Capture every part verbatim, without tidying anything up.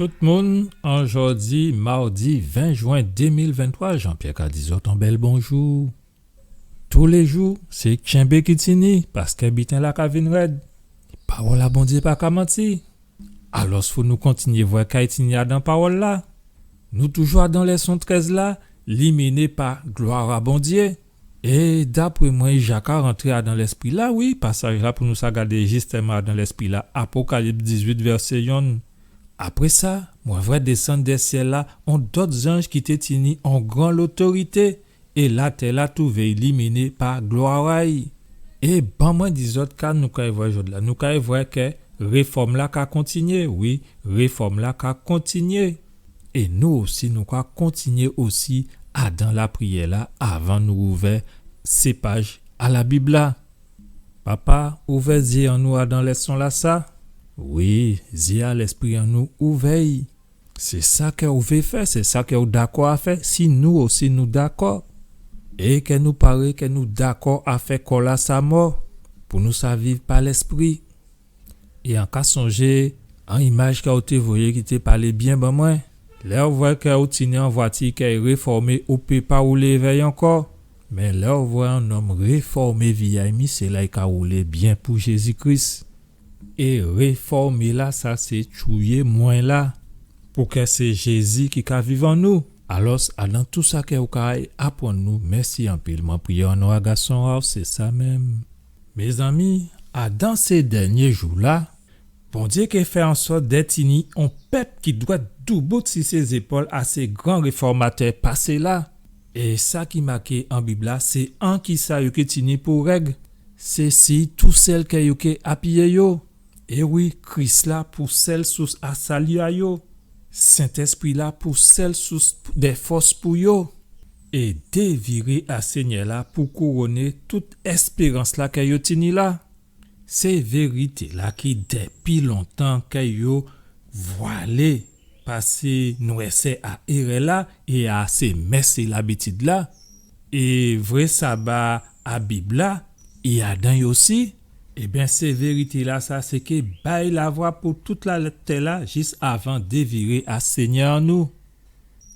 Tout moun, an jòdi mawdi ven jwen dé mil venntwa, Jean-Pierre ka di zòt on bèl bonjou. Toulé jou, sé tjenbé ki tini, paskè biten-la ka vin rèd. Pawòl a Bondyé pa ka manti. Alòs, fò nou kontinyé vwè ka i tini adan pawòl-la. Nou toujou adan lèson trèz la, Liminé pa glwa a Bondyé. É dapré mwen, i ja ka rantré adan lèspri-la, wi, pasaj-la pou nou sa gadé jistèman adan lèspri-la, Apokalips dizuit, vèsé yonn. Apré sa, mwen vwè désann dè syèl-la on dòt zanj ki té tini on gran lotorité, é latè-la touvé i liminé pa glwa a'y. É ban mwen di zòt ka nou kay vwè jòdla. Nou kay vwè kè réfòm-la ka kontinyé, wi, réfòm-la ka kontinyé. É nou osi, nou ka kontinyé osi adan lapriyè-la avan nou ouvè sé paj a Labib-la. Papa, ouvè zyé an nou adan lèson-lasa. Wi, zyé a lèspri an nou, ouvè'y. Sé sa kè ou vé fè, sé sa kè ou dakò a fè, si nou osi nou dakò. É kè nou paré, kè nou dakò a fè kò-lasa mò, pou nou sa viv pa lèspri. É an ka sonjé on imaj kè ou té voyé ki té palé byen ban mwen. Lè ou vwè kè ou tini on vwati kè i réfòmé, ou pé pa woulé évè'y ankò. Mé lè ou vwè on nonm réfòmé vi a'y, mi sé la i ka woulé byen pou Jézi Kris. É réfòmé-lasa sé tchouyé mwen la, pou kè sé Jézi ki ka viv an nou. Alòs, adan tou sa kè ou ka aprann nou, mèsi anpil. Mwen priyé an non a gason a'w, sé sa menm. Mézanmi, adan sé dènyé jou-la, Bondyé ké fè an sòt dè tini on pèp ki dwèt doubout si sé zépòl a sé gran réfòmatè pasé la. É sa ki maké an Bib-la, sé an kisa yo ké tini pou règ, sé si tousèl kè yo ké apiyé yo. É wi, Kris-la pou sèl sous a sali a yo. Sentèspri-la pou sèl sous dè fòs pou yo. É déviré a Sényè-la pou kouwonné tout èspérans-la kè yo tini la. Sé vérité-la ki dépi lontan kè yo vwalé pa sé nwèsè a érè-la é a sé mès é labitid-la. É vré saba a Bib-la, i adan yo osi. Ében, sé vérité-lasa, sé ké bay lavwa pou tout latè-la jis avan déviré a Sényè an nou.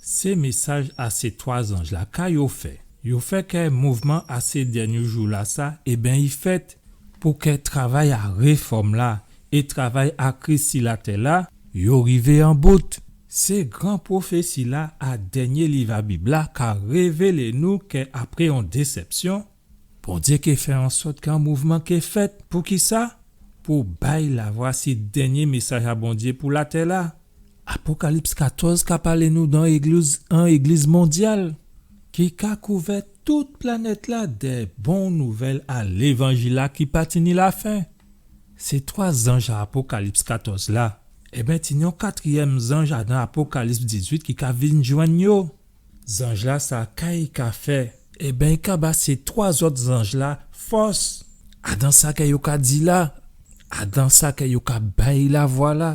Sé mésaj a sé twa zanj-la, ka yo fè? Yo fè kè mouvman a sé dènyé jou-lasa, ében, i fèt pou kè travay a réfòm-la é travay a Kris si latè-la, yo rivé an bout. Sé gran pwofési-la a dènyé liv a Bib-la ka révélé nou kè apré on désèpsyon, Bondyé ké fè an sòt kè on mouvman ké fèt. Poukisa? Pou bay lavwa si dènyé mésaj a Bondyé pou latè-la. Apokalips katòz ka palé nou d'on égliz, on égliz mondyal ki ka kouvè tout planèt-la dè bon nouvèl a lévanjil-la ki pa tini lafen. Sé twa zanj a Apokalips katòz la. Ében, tini on katriyèm zanj adan Apokalips dizuit ki ka vin jwenn yo. Zanj-lasa, ka i ka fè? Ében, i ka ba sé twa zòt zanj-la fòs. Adan sa kè yo ka di la, adan sa kè yo ka bay lavwa la,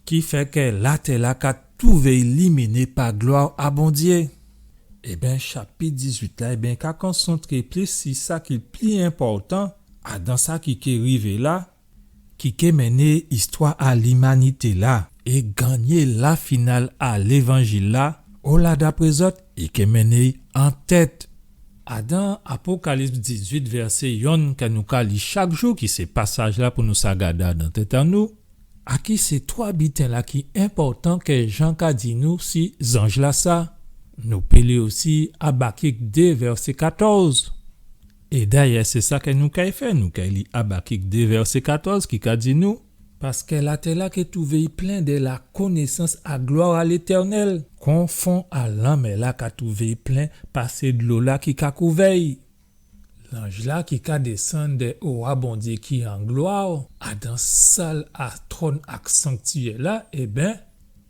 ki fè kè latè-la ka touvé iliminé pa glwa a Bondyé. Ében, chapit dizuit la, ében, ka konsantré plis si sa ki pli enpòtan, adan sa ki ké rivé la, ki ké mennen istwa a limanité-la é gannyé lafinal a lévanjil-la, ola dapré zòt, i ké mennen an tèt. Adan Apokalips dizuit, vèsé yonn, kè nou ka li chak jou, ki sé pasaj-la pou nou sa gadé adan tèt an nou, a ki sé twa biten-la ki enpòtan kè Jan ka di nou si zanj-lasa. Nou pé li osi Abakik dé, vèsé katòz. É dayè, sé sa kè nou kay fè, nou kay li Abakik dé, vèsé katòz, ki ka di nou, paskè latè-la ké touvé i plen dè lakonésans a glwa a Létènèl, kon fon a lanmè-la ka touvé i plen pa sé dlo-la ki ka kouvè'y. Lanj-la ki ka désann dè owa Bondyé ki an glwa, adan sal a twòn ak sanktiyè-la, ében,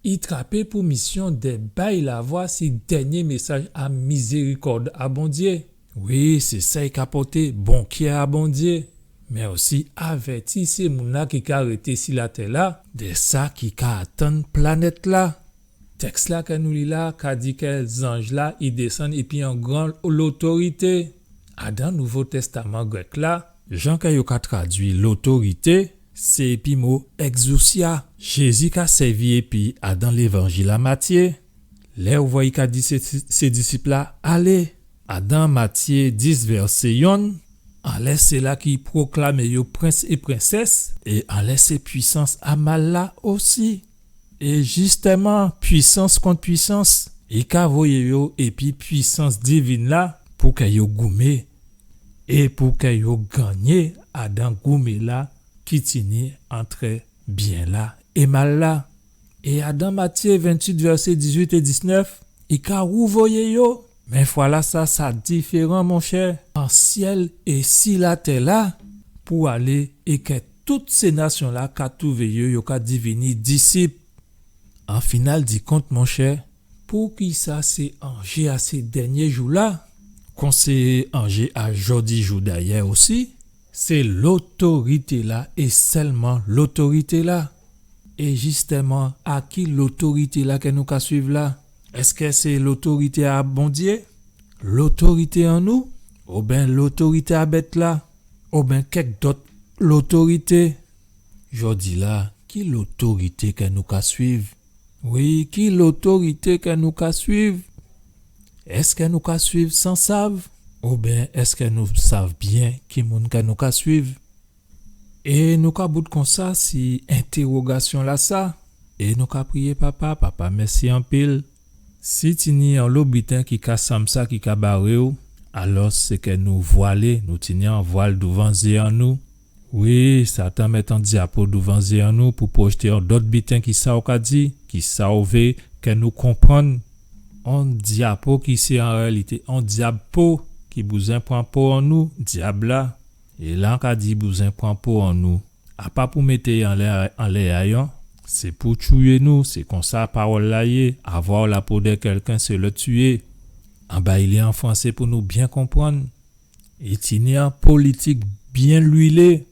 i trapé pou misyon dè bay lavwa si dènyé mésaj a mizérikòd a Bondyé. Wi, sé sa i ka pòté bon kè a Bondyé, mé osi avèti sé moun-la ki ka rété si latè-la dè sa ki ka atann planèt-la. Tèks-la kè nou li la ka di kè zanj-la i désann épi on gran lotorité. Adan Nouvo Tèstaman grèk-la, jan kè yo ka tradui lotorité, Sé épi mo exousia Jézi ka sèvi épi adan Lévanjil a Matyé. Lè ou vwè i ka di sé, sé disip-la, alé, adan Matyé dis vèsé yonn, anlè sila ki pwoklamé yo prens é prensès, é anlè sé pwisans a mal-la osi. É jistèman, pwisans kont pwisans, i ka voyé yo épi pwisans divin-la pou kè yo goumé, é pou kè yo gannyé adan goumé-la ki tini antrè byen-la é mal-la. É adan Matyé ventuit, vèsé dizuit é diznèf, i ka wouvoyé yo. Mé fwa-lasa, sa diféran, monchè, an syèl é si latè-la, pou alé é kè tout sé nasyon-la ka twouvé yo, yo ka divini disip. An final di kont, monchè, poukisa sé anjé a sé dènyé jou-la, kon sé anjé a jòdijou dayè osi, sé lotorité-la é sèlman lotorité-la. É jistèman, a ki lotorité-la kè nou ka suiv la? Èskè sé lotorité a Bondyé? Lotorité an nou? Oben lotorité a bèt-la? Oben kèk dòt lotorité? Jòdi-la, ki lotorité kè nou ka suiv? Wi, ki lotorité kè nou ka suiv? Èskè nou ka suiv san sav? Oben èskè nou sav byen ki moun kè nou ka suiv? É nou ka bout konsa si entèwogasyon-lasa. É nou ka priyé Papa, Papa, mèsi anpil. Si tini onlo biten ki ka sanm sa ki ka baré'w, alò sé kè nou vwalé, nou tini on vwal douvan zyé an nou. Wi, Satan mèt on dyapo douvan zyé an nou pou pwojté on dòt biten ki sa ou ka di, ki sa ou vé kè nou konprann. On dyapo ki sé an réyalité on dyab po ki bouzwen pran po an nou, dyab-la. É la an ka di bouzwen pran po an nou. A pa pou mété anlè, anlè ayon, sé pou tchouyé nou, sé konsa pawòl-la yé, avoir la peau de quelqu'un, c'est le tuer. An bay li an fransé pou nou byen konprann. I tini on politik byen lwilé.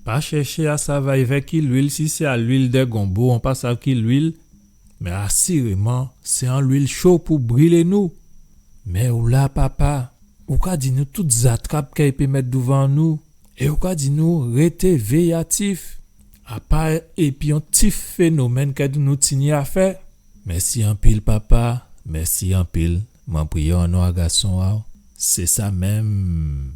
Pa chèché a sav avè ki lwil, si sé a lwil dè gonbo, an pa sav ki lwil, mé asiréman, sé on lwil cho pou brilé nou. Mé ou la, Papa, ou ka di nou tout zatrap kè i pé mèt douvan nou, é ou ka di nou rété véyatif, a pa épi on ti fénomèn kè nou tini a fè. Mèsi anpil, Papa, mèsi anpil. Mwen priyé an non a gason a'w. Sé sa menm.